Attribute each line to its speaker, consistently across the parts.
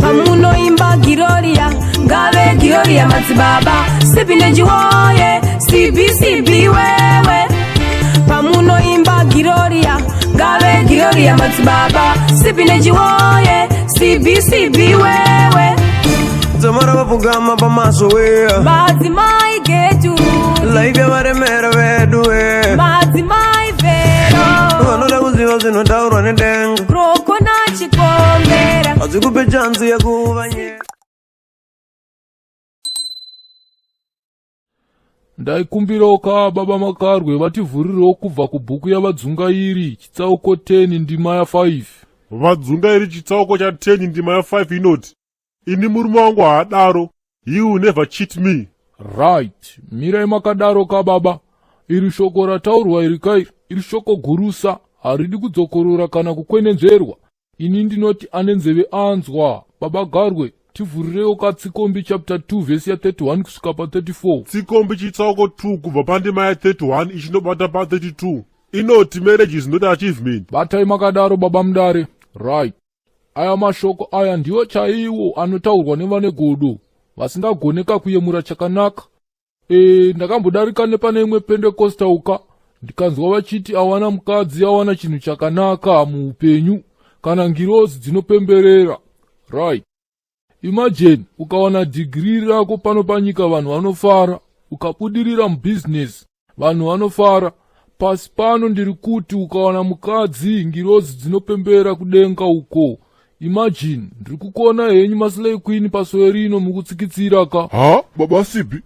Speaker 1: Pamunoimba Giroria, ngave Giroria madzibaba Sipineji woye, CBCB wewe. Pamunoimba Giroria, ngave Giroria madzibaba Sipineji woye, CBCB wewe.
Speaker 2: Dzamara vapfugama pamaso we.
Speaker 1: Madzimai getu.
Speaker 2: Life yavaremera vedu we.
Speaker 1: Madzimai vero.
Speaker 2: Vanoda kuziva zvinotaurwa nedenga.
Speaker 1: Rokona chikombera.
Speaker 2: Hadzikupe chanzi yekuva nye.
Speaker 3: Ndaikumbirawo ka baba Makarwe vativhurirewo kubva kubhuku yaVadzungairi chitsauko 10 ndima ya 5.
Speaker 4: Vadzungairi chitsauko cha 10 ndima ya 5 inoti, Ini murume wangu haadaro, he will never cheat me.
Speaker 3: Right, mirai makadaro ka baba. Iri shoko rataurwa iri kai, iri shoko gurusa, haridi kudzokorora kana kukwenenzverwa. Ini ndinoti ane nzeve anzwa. Baba Garwe, tivhurirewo ka Tsikombi chapter 2 vhesi ya 31 kusvika pa 34.
Speaker 4: Tsikombi chitsauko 2 kubva pandima ya 31 ichinobata pa 32 inoti marriage is not achievement.
Speaker 3: Batai makadaro baba Mudare. Right. Aya mashoko aya ndiwo chaiwo anotaurwa nevane godo vasingagoneka kuyemura chakanaka. E, ndakambodarika nepane imwe Pentecostal ka ndikanzwa vachiti awana mukadzi awana chinhu chakanaka muupenyu kana ngirozi dzinopemberera. Right. Imagine ukawana dhigiri rako pano panyika vanhu vanofara, ukabudirira mubhizinesi vanhu vanofara. Pasi pano ndiri kuti ukawana mukadzi ngirozi dzinopembera kudenga uko. Imagine ndiri kukuona henyu maslay queen pasowe rino mukutsikitsira ka.
Speaker 5: Ha, baba Sibi,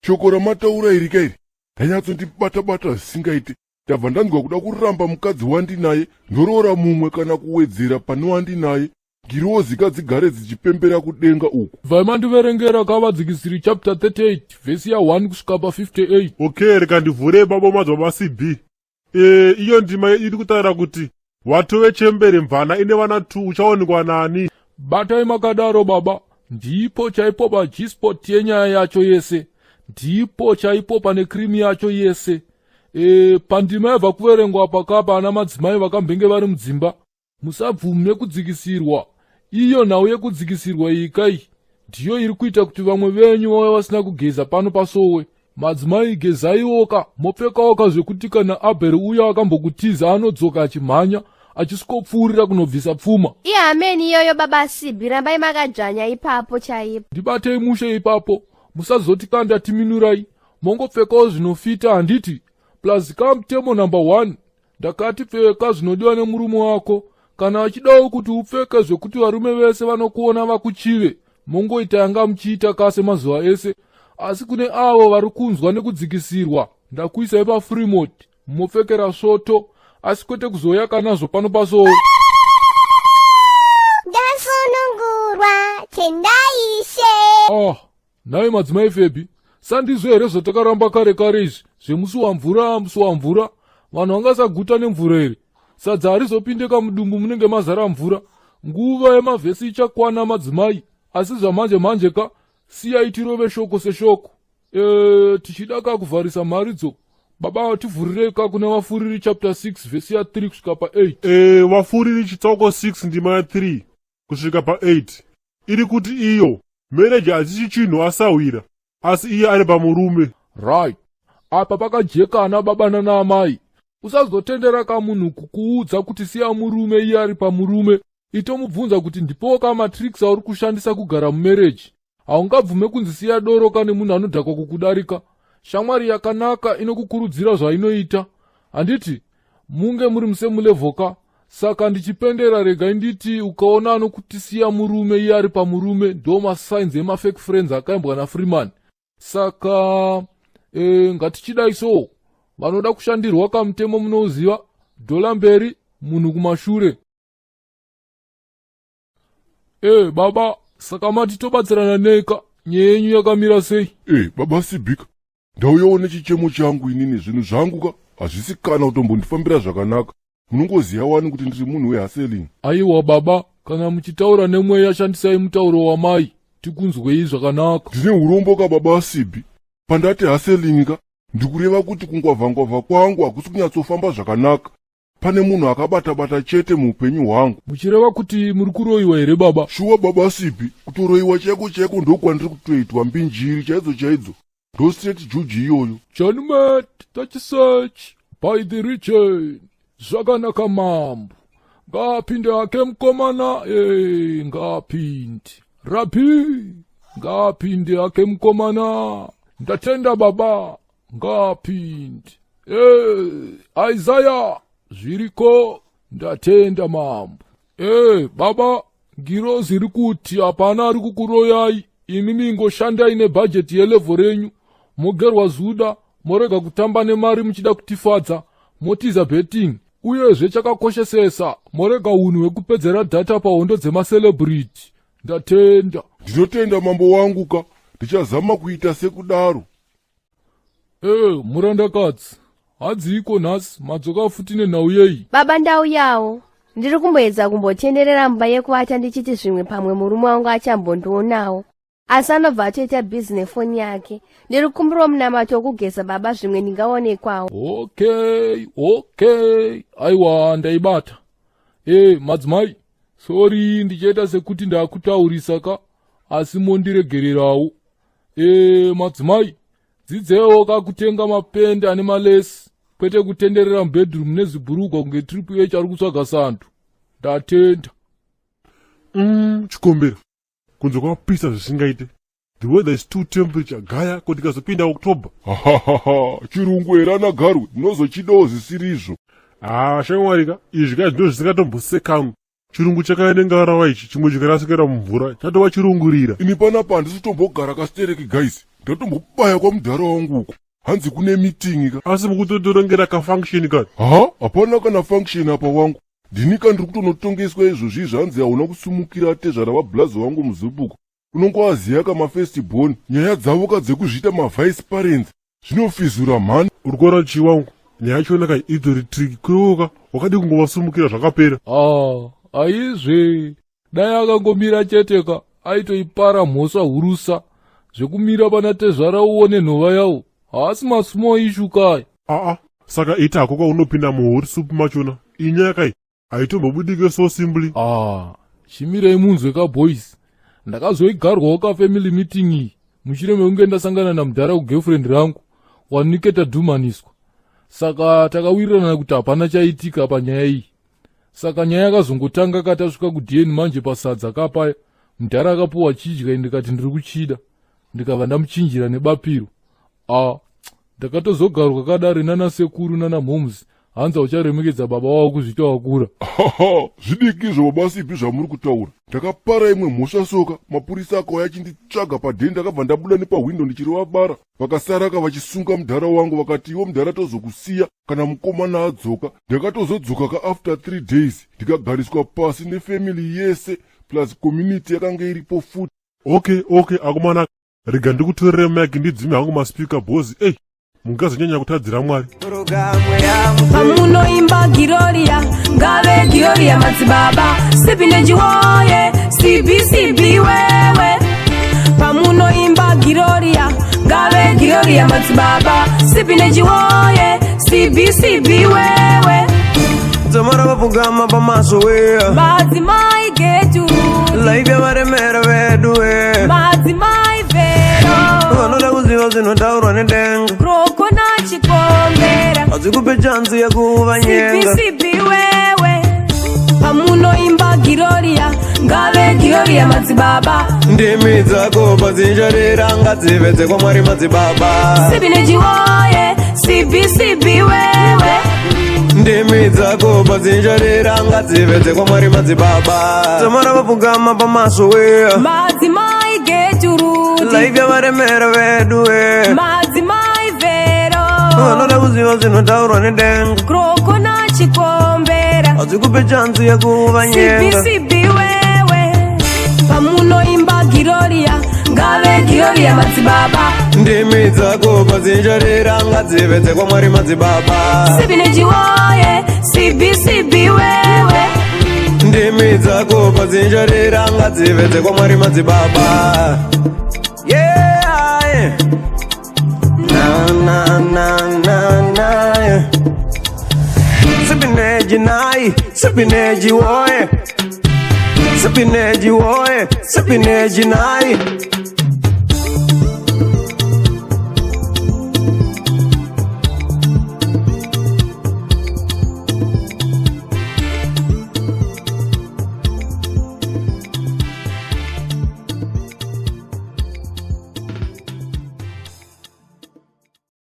Speaker 5: shoko ramataura iri ka iri ranyatsondibata-bata zvisingaite. Ndabva ndanzwa kuda kuramba mukadzi wandinaye ndoroora mumwe kana kuwedzera pane wandinaye. Ngirozi ka dzigare dzichipembera kudenga uku.
Speaker 3: Bvai mandiverengera ka Vadzikisiri chapter 38 vhesi ya 1 kusvika pa 58.
Speaker 4: Okay, rega ndivhure baba madzibaba CB. E, iyo ndima iri kutaura kuti watove chembere mvana ine vana 2 uchaonekwa nani?
Speaker 3: Batai makadaro baba, ndipo chaipo pa G-spot yenyaya yacho yese. Ndipo chaipo pane cream yacho yese. E, pandima yabva kuverengwa apa kapa ana madzimai vakambenge vari mudzimba. Musabvume kudzikisirwa. Iyo nhau yekudzikisirwa iyi kai ndiyo iri kuita kuti vamwe venyu vave vasina kugeza pano pasowe. Madzimai gezaiwoka mopfekawoka zvekuti kana Abel uya akambokutiza anodzoka achimhanya achisvikopfuurira kunobvisa pfuma.
Speaker 6: Ihameni iyoyo baba Sibhi rambai makadzvanya ipapo chaipo.
Speaker 3: Ndibatei mushe ipapo musazoti kanda timinurai mongopfekawo zvinofita handiti plus ka mutemo number one Ndakati pfeka zvinodiwa nemurume wako kana achidawo kuti upfeke zvekuti varume vese vanokuona vakuchive mongoita yanga muchiita kase mazuva ese asi kune avo vari kunzwa nekudzikisirwa ndakuisai pafree mode mopfekera svoto asi kwete kuzouya kanazvo pano pasowe.
Speaker 7: Ndasunungurwa tendai Ishe.
Speaker 3: Ah, Nhai madzimai Febi, sandizvo here zvatakaramba kare kare izvi zvemusi wamvura musi wamvura? Vanhu vangasaguta nemvura here? Sadza harizopindeka mudumbu munenge mazara mvura. Nguva yemavhesi ichakwana madzimai, asi zvamanje manje ka siyai tirove shoko seshoko. E, tichida ka kuvharisa mharidzo baba tivhurirei ka kuna vafuriri chapter 6 vhesi ya 3 kusvika pa 8.
Speaker 4: E, vafuriri chitsauko 6 ndima ya 3 kusvika pa 8 iri kuti iyo marriage hachisi chinhu asahwira asi iye ari pamurume.
Speaker 3: Right apa pakajeka ana baba nana amai usazotendera kamunhu kukuudza kuti siya murume iye ari pamurume itomubvunza kuti ndipowo ka matricks auri kushandisa kugara mumarriage Haungabvume kunzi siya doro kane munhu anodhakwa kukudarika. Shamwari yakanaka inokukurudzira zvainoita. Handiti munge muri musame level ka? Saka ndichipendera regai nditi ukaona anokuti siya murume iye ari pamurume ndo masigns emafake friends akaimbwa naFreeman. Saka e, ngatichidai so vanoda kushandirwa kamutemo munouziva dhola mberi munhu kumashure. Eh baba, saka mati tobatsirana neika? Nyaya yenyu yakamira sei?
Speaker 5: Eh baba Sibika, ndauyawo nechichemo changu inini, zvinhu zvangu ka hazvisi kana kutombondifambira zvakanaka. Munongoziva wani kuti ndiri munhu wehaseling.
Speaker 3: Aiwa baba, kana muchitaura nemweya shandisai mutauro wamai tikunzwei zvakanaka.
Speaker 5: Ndine urombo ka baba Sibi, pandati haseling ka ndikureva kuti kungwavhangwavha kwangu hakusi kunyatsofamba zvakanaka. Pane munhu akabata-bata chete muupenyu hwangu.
Speaker 3: Muchireva kuti muri kuroyiwa here baba?
Speaker 5: Shuwa baba Sibi, kutoroyiwa chaiko chaiko ndokwandiri kutoitwa mbinjiri chaidzo chaidzo. Ndo straight juju iyoyo.
Speaker 3: Janmet tachisearch by the region. Zvakanaka mambo. Ngaapinde hake mukomana, eh, ngaapinde. Rabi, ngaapinde hake mukomana. Ndatenda baba, ngaapinde. Eh, Isaiah, zviriko, ndatenda mambo. Eh, baba, ngirozi iri kuti hapana ari kukuroyai, imi mingoshandai nebhajeti yelevho renyu, mogerwa zuda, morega kutamba nemari muchida kutifadza, motiza betting, uyezve chakakoshesesa, morega unhu hwekupedzera data pahondo dzemacelebrity. Ndatenda.
Speaker 5: Ndinotenda mambo wangu ka, ndichazama kuita sekudaro.
Speaker 3: Eh, murandakadzi, hadziiko nhasi, madzoka futi nenhau yei?
Speaker 6: Baba ndauyawo. Ndiri kumboedza kumbotenderera mumba yekuvata ndichiti zvimwe pamwe murume wangu achambondionawo. Asi anobva atoita bhizi nefoni yake. Ndiri kukumbirawo munamato wokugeza baba zvimwe ndingaonekwawo.
Speaker 3: Okay, okay. Aiwa, ndaibata. Eh, madzimai, sorry ndichaita sekuti ndakutaurisa ka, asi mondiregererawo. Eh, madzimai, dzidzewo ka kutenga mapende ane malesi, kwete kutenderera mubedroom nezibhurugwa kunge Triple H ari kutsvaga sandu. Ndatenda.
Speaker 4: Chikombera kunze kwapisa zvisingaite. The weather is too temperature gaya kuti tikazopinda October.
Speaker 5: Hahaha, chirungu here ana Garwe, munozochidawo zvisirizvo.
Speaker 4: Ah, shamwari ka, izvi ka ndizvo zvisingatombosekanwi. Chirungu chakauya nengarava ichi, chimwe chikarasikira mumvura, chatova chirungurira.
Speaker 5: Ini panapa handisi kutombogara kastereki guys, ndatombobaya kwamudhara wangu uko. Hanzi kune meeting ka.
Speaker 4: Asi mukutotorongera ka function ka?
Speaker 5: Ha, hapana kana function apa wangu. Ndini ka ndiri kutonotongeswa izvozvi izvi hanzi hauna kusumukira tezvara vablazi vangu muzubuko. Unongoaziya ka mafirst born, nyaya dzavo ka dzekuzviita mavice parents zvinofizura mhani.
Speaker 4: Uri kuona chii wangu? Nyaya yachona ka itori tricky. Kurewo ka wakadii kungovasumukira zvakapera.
Speaker 3: Ah, aizve. Dai akangomira chete ka, aitoipara mhosva hurusa. Zvekumira pana tezvara uone nhova yawo, haasi masmall issue kaya.
Speaker 4: Aa, saka ita hako kwaunopinda muhot soup machona. Inyaya kai haitombobudike so simply.
Speaker 3: Ah, chimirei munzwe ka boys. Ndakazoigarwawo ka family meeting iyi mushure mekunge ndasangana namudhara kugirlfriend rangu wanike tadhumaniswa. Saka takawirirana kuti hapana chaitika panyaya iyi. Saka nyaya yakazongotanga ka tasvika kuDN manje pasadza kapaya. Mudhara akapuwa chidya ndikati ndiri kuchida. Ndikabva ndamuchinjira nebapiro. Ah, ndakatozogarwa kadare nana sekuru nana moms hanzi haucharemekedza baba wavo kuzviita wakura.
Speaker 5: Haha, zvidiki izvo baba Sibi zvamuri kutaura. Ndakapara imwe mhosva soka, mapurisa akauya achinditsvaga padheni ndakabva ndabuda nepahwindo ndichirova bara. Vakasaraka vachisunga mudhara wangu vakati iwe mudhara tozokusiya kana mukomana adzoka. Ndakatozodzoka ka after 3 days ndikagariswa pasi nefamily yese plus community yakanga iripo futi.
Speaker 4: Okay, okay, akomana, rega ndikutorere mic ndidzime hangu maspeaker boss. Ey, mungazonyanya kutadzira Mwari.
Speaker 1: Pamunoimba Giroria, ngave Giroria madzibaba. Sibi nejiwoye, sibi sibi wewe. Pamunoimba Giroria, ngave Giroria madzibaba. Sibi nejiwoye, sibi sibi wewe.
Speaker 2: Dzamara vapfugama pamaso we.
Speaker 1: Madzimai getu.
Speaker 2: Life yavaremera vedu we.
Speaker 1: Madzimai vero.
Speaker 2: Vanoda kuziva zvinotaurwa nedenga.
Speaker 1: Kroko na chikombera.
Speaker 2: Hadzikupe chanzi yekuvanyenga.
Speaker 1: Sibi sibi wewe. Pamunoimba Giroria, ngave Giroria madzibaba.
Speaker 2: Ndimi dzako padzinjarira ngadzive dzekwamwari madzibaba.
Speaker 1: Sibi nejiwoye, sibi sibi wewe.
Speaker 2: Ndimi dzako padzinjarira ngadzive dzekwamwari madzibaba. Dzamara vapfugama pamaso we.
Speaker 1: Madzimai geturuti.
Speaker 2: Life yavaremera vedu we.
Speaker 1: Madzimai vero.
Speaker 2: Vanoda kuziva zvinotaurwa nedenga.
Speaker 1: Kroko na chikombera.
Speaker 2: Hadzikupe chanzi yekuvanyenga.
Speaker 1: Sibi sibi wewe. Pamunoimba Giroria, ngave Giroria madzibaba.
Speaker 2: Ndimi dzako padzinjarira ngadzive dzekwamwari madzibaba.
Speaker 1: Sibi nejiwoye, sibi sibi wewe.
Speaker 2: Ndimi dzako padzinjarira ngadzive dzekwamwari madzibaba. Yeah, yeah. Na na na na na. Yeah. Sibi ne Sipineji nai, sipineji woye. Sipineji woye, sipineji nai.